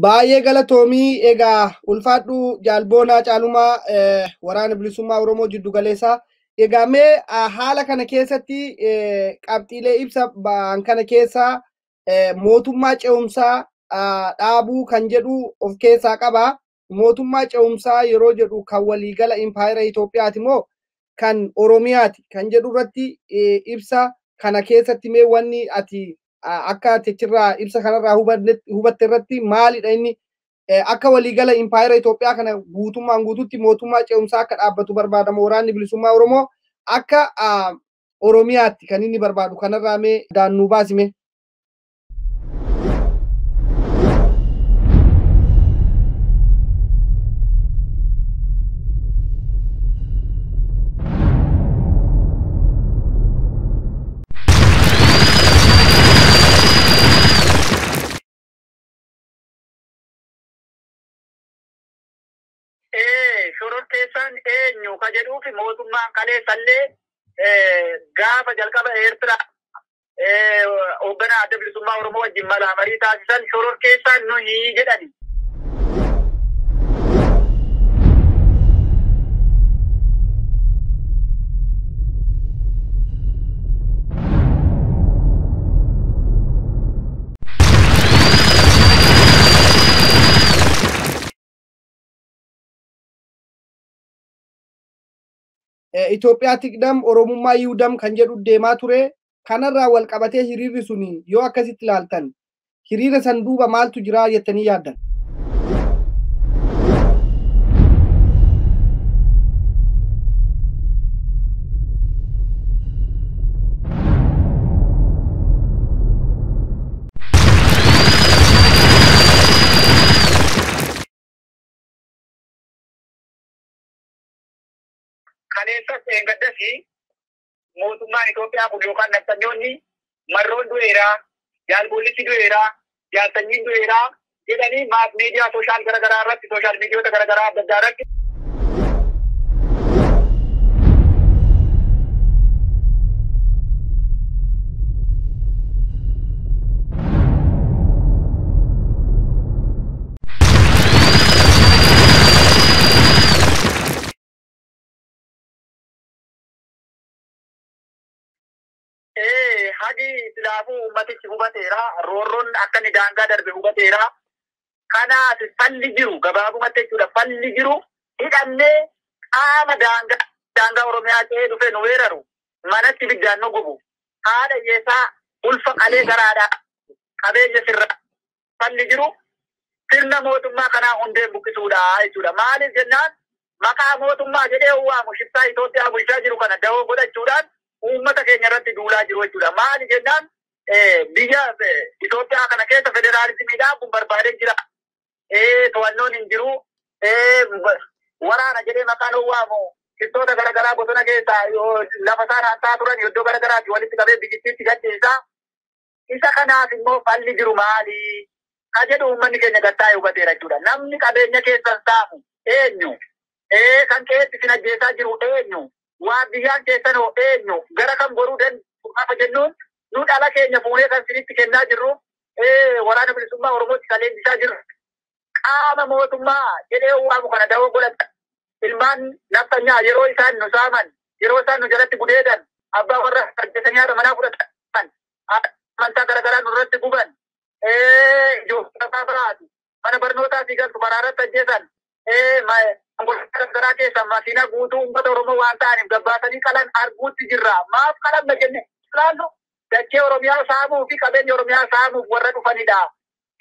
Baay'ee galatoomii. Egaa ulfaadhu Jaalboonaa Caalumaa, Waraana Bilisummaa Oromoo jiddu galeessaa. Egaa mee haala kana keessatti qabxiilee ibsa ba'an kana keessaa mootummaa ce'umsaa dhaabuu kan jedhu of keessaa qaba. Mootummaa ce'umsaa yeroo jedhu kan waliigala impaayera Itoophiyaati moo kan Oromiyaati kan jedhu irratti ibsa kana keessatti mee wanni ati akka achirraa ibsa kanarraa hubatte irratti maalidha? Inni akka waliigala impaayera Itoophiyaa kana guutummaan guututti mootummaa ce'umsaa akka dhaabbatu barbaadama Waraanni Bilisummaa Oromoo, akka Oromiyaatti kan inni barbaadu kanarraa mee daannuu baasime. Shororkeessaan eenyu ka jedhuufi mootummaan kaleessallee gaafa jalqaba Eertiraa hoogganaa Adda Bilisummaa Oromoo wajjin malaa marii taasisan shororkeessaan nuyi jedhani. Itoophiyaa tikdam, Oromummaa yiwdam kan jedhu deemaa ture. Kanarraa wal qabatee hiriirri suni yoo akkasitti ilaaltan hiriira san duuba maaltu jira jettanii yaaddan? Kaleessas eengaddasi mootummaan Itoophiyaa kun yookaan naftanyoonni marroon du'eeraa, jaalbollichi du'eeraa, jaalsanyiin du'eeraa jedhanii maas miidiyaa sooshaal garaagaraa irratti, sooshaal miidiyoota garaagaraa adda addaa irratti. Hagi silaafuu uummatichi hubateera. Roorroon akka inni daangaa darbe hubateera. Kanaaf falli jiru gabaabumatti jechuudha. Falli jiru hidhannee qaama daangaa Oromiyaa ce'ee dhufee nu weeraru, manatti ibiddaan nu gubu, haadha hiyyeessaa ulfa qalee garaadhaa qabeenya sirra, falli jiru sirna mootummaa kanaa hundeen buqqisuudha jechuudha. Maaliif jennaan, maqaa mootummaa jedhee waamu shiftaa Itoophiyaa bulchaa jiru kana dawoo godhachuudhaan uummata keenya irratti duulaa jiru jechuudha. Maali jennaan, biyya Itoophiyaa kana keessa federaalizimiidhaan kun barbaadee jira. To'annoon hin jiru. Waraana jedhee maqaan waamu shiftoota garaagaraa bosona keessaa lafa isaan hantaa turan iddoo garaagaraatti walitti qabee biyyattiitti gadhiisa. Isa kanaaf immoo falli jiru maali? Ka jedhu uummanni keenya gattaa'ee hubateera jechuudha. Namni qabeenya keessan saamu eenyu? Kan qe'eetti isin ajjeesaa jiru eenyu? Waa biyyaan keessan hoo eenyu? Gara kam goruu danda'u gaafa jennuun, nu dhala keenya fuunee kan isinitti kennaa jirru, Waraana Bilisummaa Oromootti kan leenjisaa jirru. Qaama mootummaa jedhee waamu kana dawoo godhata. Ilmaan naftanyaa yeroo isaan nu saaman, yeroo isaan nu jalatti gudeedan, abbaa warra ajjeesanii haadha manaa fudhatan, amantaa garaagaraa nurratti guban, ijoollee biraati mana barnootaa fi galtu karaa irratti ajjeesan, konkolaataa garaagaraa keessa makiinaa guutuu uummata Oromoo waan ta'aniif gabbaasanii qalan arguutti jirra. Maaf qalamna jennee ilaallu, dachee Oromiyaa saamuu fi qabeenya Oromiyaa saamuuf warra dhufanidha.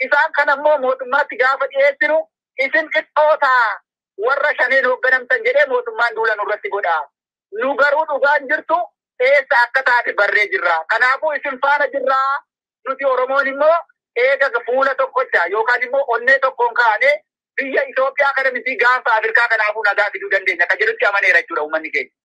Isaan kan ammoo mootummaatti gaafa dhiyeessinu, isin qixxoota warra shaneen hoogganamtan jedhee mootummaan duula nurratti godha. Nu garuu dhugaan jirtu eessa akka taate barree jirra. Kanaafuu isin faana jirra. Nuti Oromoon immoo eega fuula tokkocha yookaan immoo onnee tokkoon kaane biyya Itoophiyaa kana miti, gaanfa Afrikaa kanaafuu nagaa fiduu dandeenya kan jedhutti amaneera jechuudha uummanni keenya.